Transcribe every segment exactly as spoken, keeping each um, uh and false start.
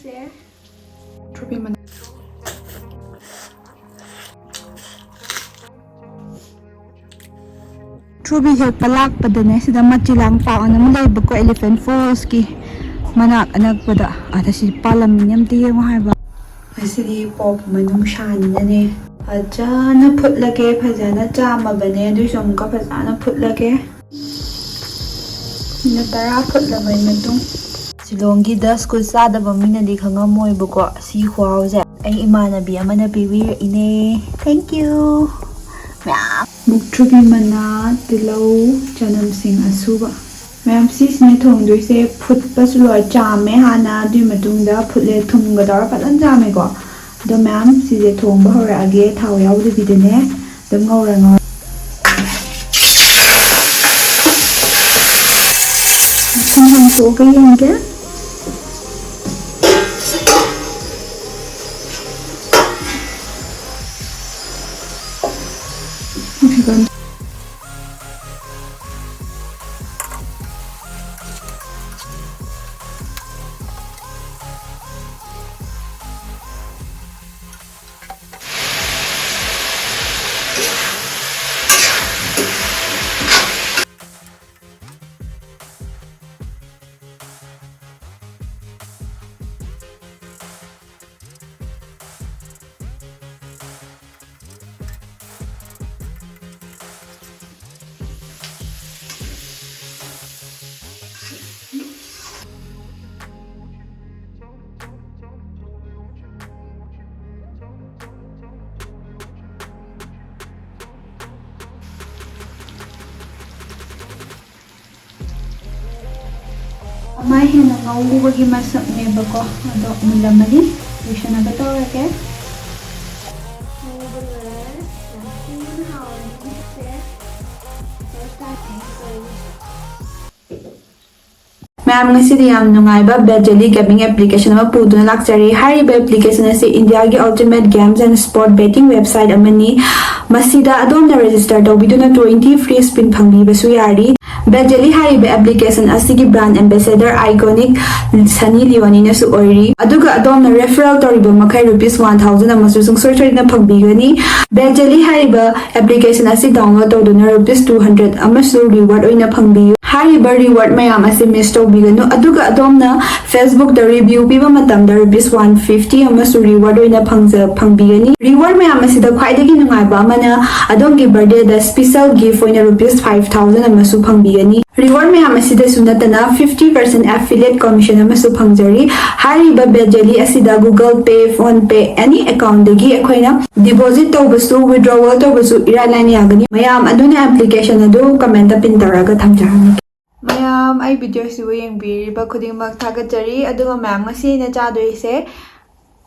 ꯊ꯭ꯔꯨꯕꯤ ꯍꯦꯛꯄ ꯂꯥꯛꯄꯗꯅꯦ, ꯁꯤꯗ ꯃꯆꯤꯂꯥꯡ ꯄꯥꯛ ꯑꯅ ꯑꯃ ꯂꯩꯕꯀꯣ, Elephant Falls ꯀꯤ ꯃꯅꯥꯛ ꯑꯅꯛꯄꯗ꯫ ꯑꯗ ꯁꯤ ꯄꯥꯜꯂꯝꯃꯤꯅꯦ, ꯑꯝꯇ ꯌꯦꯡꯉꯣ ꯍꯥꯏꯕ꯫ ꯉꯁꯤꯗꯤ ꯄꯣꯛ ꯃꯅꯨꯡꯁꯥꯅꯤꯅꯅꯦ, ꯐꯖꯅ ꯐꯨꯠꯂꯒꯦ꯫ ꯐꯖꯅ ꯆꯥꯝꯃꯕꯅꯦ, ꯑꯗꯨꯏꯁꯨ ꯑꯃꯨꯛꯀ ꯐꯖꯅ ꯐꯨꯠꯂꯒꯦ꯫ ꯃꯤꯅꯠ ꯇꯔꯥ ꯐꯨꯠꯂꯕꯩ ꯃꯇꯨꯡ꯫ ꯁꯤꯂꯣꯡꯒꯤ ꯗꯁ ꯀꯨꯁ ꯆꯥꯗꯕ ꯃꯤꯅꯗꯤ ꯈꯪꯉꯝꯃꯣꯏꯕꯀꯣ, ꯁꯤ ꯈꯨꯍꯥꯎꯁꯦ ꯑꯩ ꯏꯃꯥꯟꯅꯕꯤ ꯑꯃꯅ ꯄꯤꯕꯤꯔꯛꯏꯅꯦ꯫ Thank you ꯃꯌꯥꯝ꯫ ꯃꯨꯛꯊ꯭ꯔꯨꯕꯤ ꯃꯅꯥ, ꯇꯤꯜꯍꯧ, ꯆꯅꯝꯁꯤꯡ ꯑꯁꯨꯕ꯫ ꯃꯌꯥꯝ, ꯁꯤꯁꯤꯅꯦ ꯊꯣꯡꯗꯣꯏꯁꯦ꯫ ꯐꯨꯠꯄꯁꯨ ꯂꯣꯏ ꯆꯥꯝꯃꯦ ꯍꯥꯟꯅ, ꯑꯗꯨꯒꯤ ꯃꯇꯨꯡꯗ ꯐꯨꯠꯂꯦ, ꯊꯨꯝꯒ ꯇꯧꯔ ꯐꯖꯅ ꯆꯥꯝꯃꯦꯀꯣ꯫ ꯑꯗꯣ ꯃꯌꯥꯝ, ꯁꯤꯁꯦ ꯊꯣꯡꯕ ꯍꯧꯔꯛꯑꯒꯦ, ꯊꯥꯎ ꯌꯥꯎꯗꯕꯤꯗꯅꯦ꯫ ꯑꯗꯨꯝ ꯉꯧꯔ ꯉꯧꯔ꯫ ꯁꯨꯝ ꯂꯪꯊꯣꯛꯑꯒ ꯌꯦꯡꯒꯦ꯫ ꯃꯥꯏ ꯍꯦꯟꯅ ꯉꯧꯕꯒꯤ ꯃꯁꯛꯅꯦꯕꯀꯣ, ꯑꯗꯣ ꯃꯨꯜꯂꯝꯃꯅꯤ, ꯂꯣꯏꯁꯟꯅꯕ ꯇꯧꯔꯒꯦ꯫ ꯉꯧꯕ ꯂꯣꯏꯔꯦ꯫ ꯌꯥꯝ ꯊꯤꯅ ꯍꯥꯎꯔꯅꯤ ꯃꯤꯠꯁꯦ꯫ First time ꯑꯩꯅ ꯇꯧꯔꯤꯁꯦ꯫ ꯃꯌꯥꯝ, ꯉꯁꯤꯗꯤ ꯌꯥꯝ ꯅꯨꯡꯉꯥꯏꯕ ꯕꯦꯠ ꯖꯦꯂꯤ ꯒꯦꯃꯤꯡ ꯑꯦꯄ꯭ꯂꯤꯀꯦꯁꯟ ꯑꯃ ꯄꯨꯗꯨꯅ ꯂꯥꯛꯆꯔꯤ꯫ ꯍꯥꯏꯔꯤꯕ ꯑꯦꯄ꯭ꯂꯤꯀꯦꯁꯟ ꯑꯁꯤ ꯏꯟꯗꯤꯌꯥꯒꯤ ultimate games and sport betting website ꯑꯃꯅꯤ꯫ ꯃꯁꯤꯗ ꯑꯗꯣꯝꯅ register ꯇꯧꯕꯤꯗꯨꯅ twenty free spin ꯐꯪꯕꯤꯕꯁꯨ ꯌꯥꯔꯤ꯫ Bed Jelly ꯍꯥꯏꯔꯤꯕ application ꯑꯁꯤꯒꯤ brand ambassador iconic Sunny Leone ꯅꯁꯨ ꯑꯣꯏꯔꯤ꯫ ꯑꯗꯨꯒ ꯑꯗꯣꯝꯅ referral ꯇꯧꯔꯤꯕ ꯃꯈꯩ rupees one thousand ꯑꯃꯁꯨ ꯁꯨꯡꯁꯣꯏ ꯁꯣꯏꯗꯅ ꯐꯪꯕꯤꯒꯅꯤ꯫ Bed Jelly ꯍꯥꯏꯔꯤꯕ application ꯑꯁꯤ download ꯇꯧꯗꯨꯅ rupees two hundred ꯑꯃꯁꯨ reward ꯑꯣꯏꯅ ꯐꯪꯕꯤꯌꯨ꯫ ꯍꯥꯏꯔꯤꯕ reward ꯃꯌꯥꯝ ꯑꯁꯤ miss ꯇꯧꯕꯤꯒꯅꯨ꯫ ꯑꯗꯨꯒ ꯑꯗꯣꯝꯅ Facebook ꯇ review ꯄꯤꯕ ꯃꯇꯝꯗ rupees one fifty ꯑꯃꯁꯨ reward ꯑꯣꯏꯅ ꯐꯪꯖ-, ꯐꯪꯕꯤꯒꯅꯤ꯫ Reward ꯃꯌꯥꯝ ꯑꯁꯤꯗ ꯈ꯭ꯋꯥꯏꯗꯒꯤ ꯅꯨꯡꯉꯥꯏꯕ ꯑꯃꯅ ꯑꯗꯣꯝꯒꯤ birthday ꯗ special gift ꯑꯣꯏꯅ rupees five thousand ꯑꯃꯁꯨ ꯐꯪꯕꯤꯒꯅꯤ꯫ Reward ꯃꯌꯥꯝ ꯑꯁꯤꯗꯁꯨ ꯅꯠꯇꯅ fifty percent affiliate commission ꯑꯃꯁꯨ ꯐꯪꯖꯔꯤ꯫ ꯍꯥꯏꯔꯤꯕ Bed Jelly ꯑꯁꯤꯗ Google Pay, PhonePe, any account ꯗꯒꯤ ꯑꯩꯈꯣꯏꯅ deposit ꯇꯧꯕꯁꯨ, withdrawal ꯇꯧꯕꯁꯨ ꯏꯔꯥꯏ ꯂꯥꯏꯅ ꯌꯥꯒꯅꯤ꯫ ꯃꯌꯥꯝ ꯑꯗꯨꯅ application ꯑꯗꯨ comment ꯇ pin ꯇꯧꯔꯒ ꯊꯝꯖꯔꯝꯃꯒꯦ꯫ ꯃꯌꯥꯝ, ꯑꯩ video ꯁꯤꯕꯨ ꯌꯦꯡꯕꯤꯔꯤꯕ ꯈꯨꯗꯤꯡꯃꯛ ꯊꯥꯒꯠꯆꯔꯤ꯫ ꯑꯗꯨꯒ ꯃꯌꯥꯝ, ꯉꯁꯤ ꯑꯩꯅ ꯆꯥꯗꯣꯏꯁꯦ,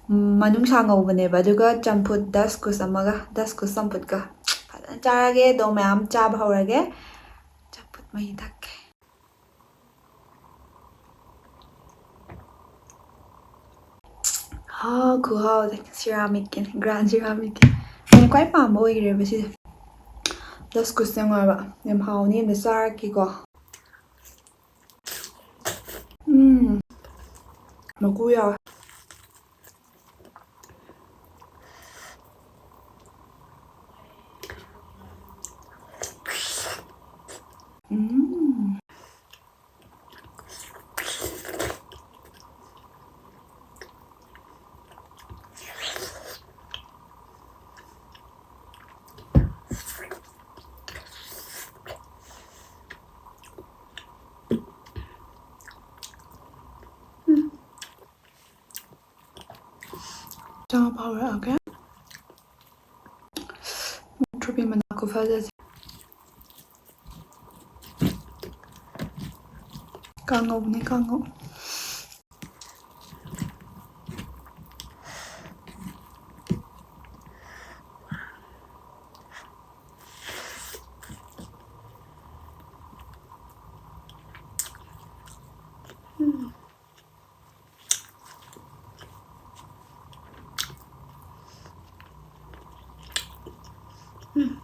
ꯎꯝ, ꯃꯅꯨꯡꯁꯥ ꯉꯧꯕꯅꯦꯕ, ꯑꯗꯨꯒ ꯆꯝꯐꯨꯠ, ꯗꯁꯀꯨꯁ ꯑꯃꯒ, ꯗꯁꯀꯨꯁ ꯆꯝꯐꯨꯠꯀ ꯐꯖꯅ ꯆꯥꯔꯒꯦ꯫ ꯑꯗꯣ ꯃꯌꯥꯝ ꯆꯥꯕ ꯍꯧꯔꯒꯦ꯫ ꯆꯝꯐꯨꯠ ꯃꯍꯤ ꯊꯛꯀꯦ꯫ ꯍꯥꯎ, ꯈꯨꯍꯥꯎꯁꯦ꯫ Ceramic ꯀꯤꯅꯦ, grand ceramic ꯀꯤ꯫ ꯑꯩꯅ ꯈ꯭ꯋꯥꯏ ꯄꯥꯝꯕ ꯑꯣꯏꯈ꯭ꯔꯦꯕ ꯁꯤꯁꯦ꯫ ꯗꯁꯀꯨꯁ ꯌꯥꯝ ꯍꯥꯎꯋꯦꯕ꯫ ꯌꯥꯝ ꯍꯥꯎꯅꯤ, ꯑꯝꯇ ꯆꯥꯔꯛꯀꯦꯀꯣ꯫ ꯎꯝ꯫ ꯃꯀꯨ ꯌꯥꯎꯋꯦ꯫ ꯎꯝ꯫ ꯆꯥꯕ ꯍꯧꯔꯛꯑꯒꯦ꯫ ꯃꯨꯊ꯭ꯔꯨꯕꯤ ꯃꯅꯥ ꯈꯨꯐꯖꯁꯦ꯫ ꯀꯥꯡꯉꯧꯅꯦ, ꯀꯥꯡꯉꯧ꯫ ꯎꯝ꯫ ꯎꯝ꯫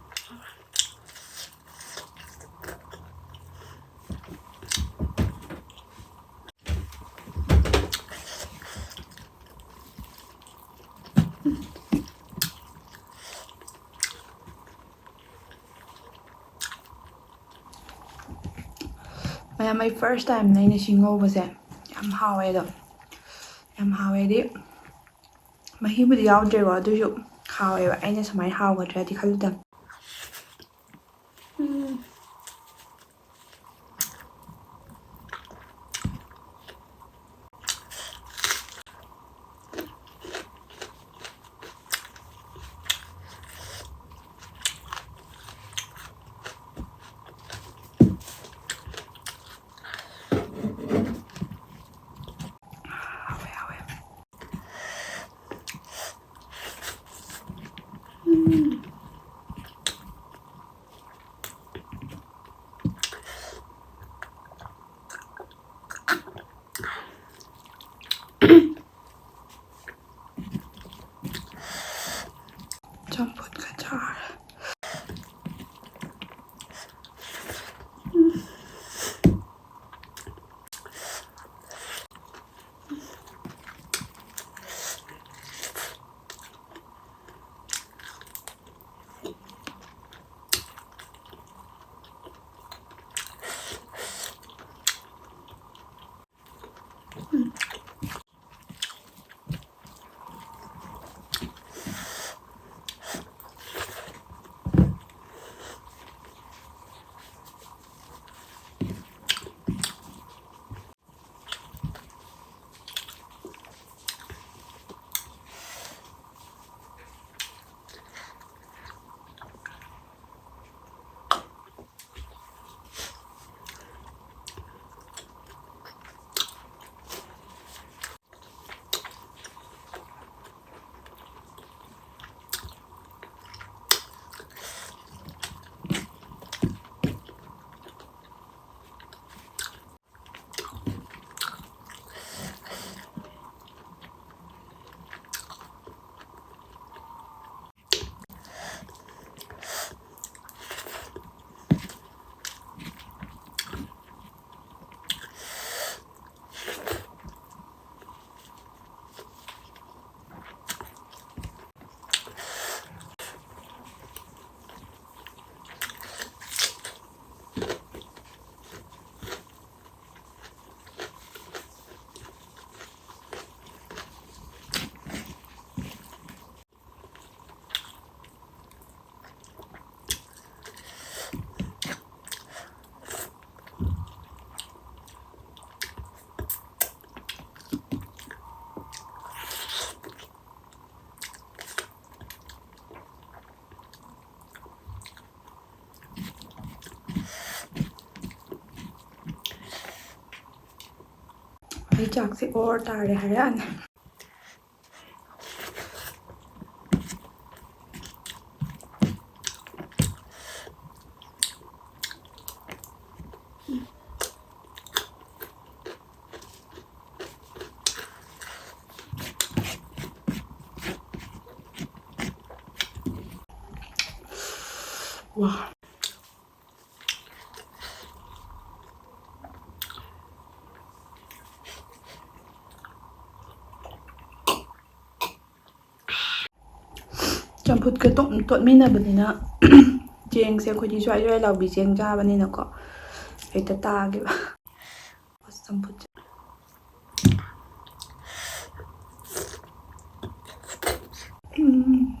ꯃꯌꯥꯝ, ꯑꯩ first time ꯅꯦ ꯑꯩꯅ ꯁꯤ ꯉꯧꯕꯁꯦ꯫ ꯌꯥꯝ ꯍꯥꯎꯋꯦ ꯑꯗꯣ꯫ ꯌꯥꯝ ꯍꯥꯎꯋꯦ ꯍꯥꯏꯗꯤ, ꯃꯍꯤꯕꯨꯗꯤ ꯌꯥꯎꯗ꯭ꯔꯦꯀꯣ, ꯑꯗꯨꯏꯁꯨ ꯍꯥꯎꯋꯦꯕ꯫ ꯑꯩꯅ ꯁꯨꯃꯥꯏꯅ ꯍꯥꯎꯒꯗ꯭ꯔꯗꯤ ꯈꯜꯂꯨꯗꯕꯅꯦ꯫ ꯎꯝ꯫ ꯍꯥꯎꯋꯦ, ꯍꯥꯎꯋꯦ꯫ ꯎꯝ꯫ ꯆꯝꯐꯨꯠꯀ ꯆꯥꯔꯦ꯫ ꯆꯥꯛꯁꯦ ꯑꯣꯔ ꯇꯥꯔꯦ ꯍꯥꯏꯔꯛꯑꯅꯤ꯫ ꯋꯥ꯫ ꯆꯝꯐꯨꯠꯀ ꯇꯣꯠ-, ꯇꯣꯠꯃꯤꯟꯅꯕꯅꯤꯅ ꯆꯦꯡꯁꯦ ꯑꯩꯈꯣꯏꯗꯤ ꯖ꯭ꯋꯥꯏ ꯖ꯭ꯋꯥꯏ ꯂꯥꯎꯕꯤ ꯆꯦꯡ ꯆꯥꯕꯅꯤꯅꯀꯣ, ꯍꯦꯛꯇ ꯇꯥꯒꯤꯕ꯫ ꯑꯁ, ꯆꯝꯐꯨꯠꯁꯦ꯫ ꯎꯝ꯫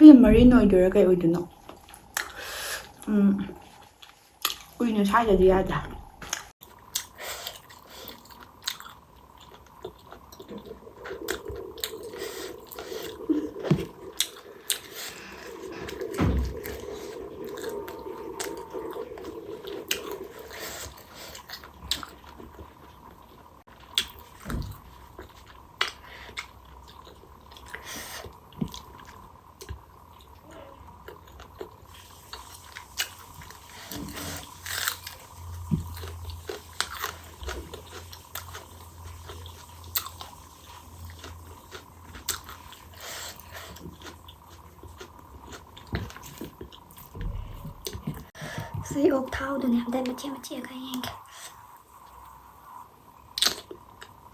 ꯁꯤꯁꯦ ꯃꯔꯤꯟ ꯑꯣꯏꯗꯣꯏꯔꯥ ꯀꯩ ꯑꯣꯏꯗꯣꯏꯅꯣ? ꯎꯝ, ꯀꯨꯏꯅ ꯁꯥꯏꯗꯗꯤ ꯌꯥꯗꯦ꯫ ꯁꯤ ꯑꯣꯛ ꯊꯥꯎꯗꯨꯅꯦ, ꯑꯝꯇ ꯃꯆꯦꯠ ꯃꯆꯦꯠ ꯈꯔ ꯌꯦꯡꯒꯦ꯫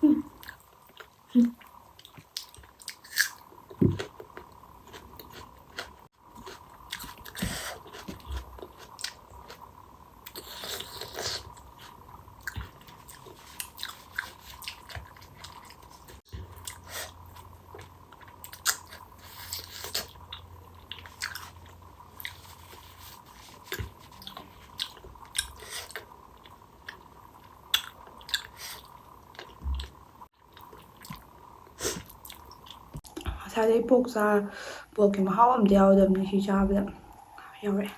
ꯎꯝ꯫ ꯎꯝ꯫ ꯉꯁꯥꯏꯗꯩ ꯄꯣꯛ ꯆꯥ, ꯄꯣꯛꯀꯤ ꯃꯍꯥꯎ ꯑꯝꯇ ꯌꯥꯎꯗꯕꯅꯤ ꯁꯤ ꯆꯥꯕꯗ꯫ ꯌꯥꯎꯔꯛꯑꯦ꯫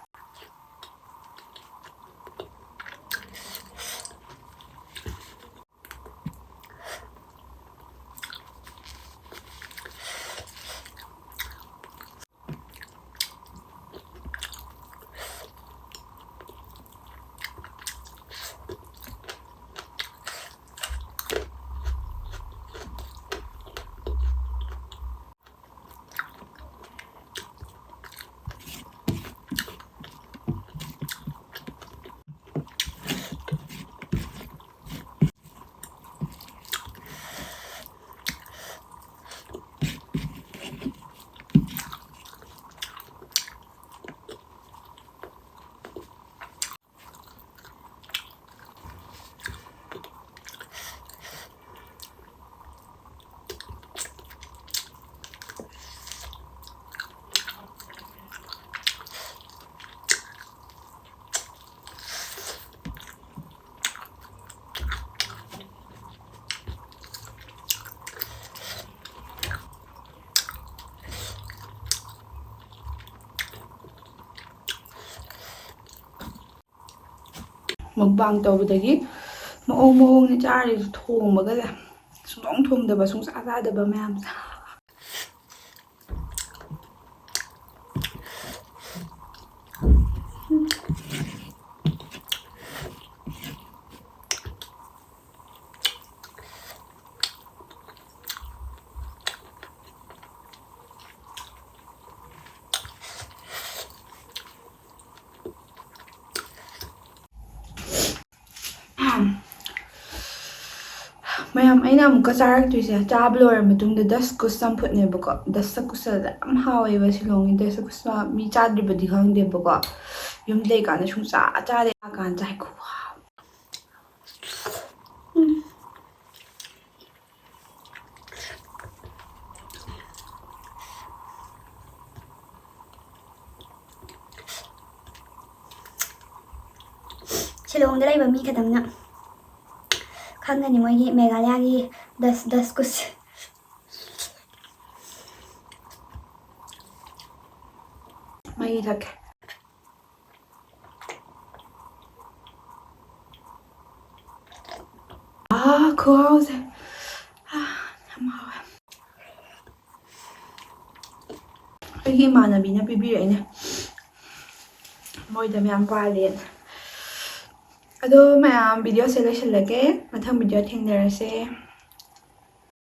ꯃꯨꯛꯕꯥꯡ ꯇꯧꯕꯗꯒꯤ ꯃꯑꯣꯡ ꯃꯑꯣꯡꯅꯤ ꯆꯥꯔꯤꯁꯦ, ꯊꯣꯡꯕꯒꯁꯦ ꯁꯨꯡꯊꯣꯡ ꯊꯣꯡꯗꯕ, ꯁꯨꯡꯆꯥ ꯆꯥꯗꯕ ꯃꯌꯥꯝꯁꯦ꯫ ꯃꯌꯥꯝ, ꯑꯩꯅ ꯑꯃꯨꯛꯀ ꯆꯥꯔꯛꯇꯣꯏꯁꯦ, ꯆꯥꯕ ꯂꯣꯏꯔ ꯃꯇꯨꯡꯗ ꯗꯁꯀꯨꯁ ꯆꯝꯐꯨꯠꯅꯦꯕꯀꯣ꯫ ꯗꯁꯀꯨꯁ ꯌꯥꯝ ꯍꯥꯎꯋꯦꯕ ꯁꯤꯂꯣꯡꯒꯤ ꯗꯁꯀꯨꯁ꯫ ꯃꯤ ꯆꯥꯗ꯭ꯔꯤꯕꯗꯤ ꯈꯪꯗꯦꯕꯀꯣ, ꯌꯨꯝ ꯂꯩꯀꯥꯟꯗ ꯁꯨꯡꯆꯥ ꯆꯥꯗꯦ꯫ ꯆꯥꯀꯥꯟ ꯆꯥꯏ, ꯈꯨꯍꯥꯎ꯫ ꯎꯝ꯫ ꯁꯤꯂꯣꯡꯗ ꯂꯩꯕ ꯃꯤ ꯈꯛꯇꯪꯅ ꯈꯪꯒꯅꯤ ꯃꯣꯏꯒꯤ ꯃꯦꯘꯥꯂꯌꯥꯒꯤ ꯗꯁ, ꯗꯁꯀꯨꯁ꯫ ꯃꯍꯤ ꯊꯛꯀꯦ꯫ ꯑꯥ, ꯈꯨꯍꯥꯎꯁꯦ꯫ ꯑꯥ, ꯌꯥꯝ ꯍꯥꯎꯋꯦ꯫ ꯑꯩꯒꯤ ꯏꯃꯥꯟꯅꯕꯤꯅ ꯄꯤꯕꯤꯔꯛꯏꯅꯦ, ꯃꯣꯏꯗ ꯃꯌꯥꯝ ꯄꯥꯜꯂꯦꯅ꯫ ꯑꯗꯣ ꯃꯌꯥꯝ, video ꯁꯦ ꯂꯣꯏꯁꯤꯜꯂꯒꯦ꯫ ꯃꯊꯪ video ꯊꯦꯡꯅꯔꯁꯦ꯫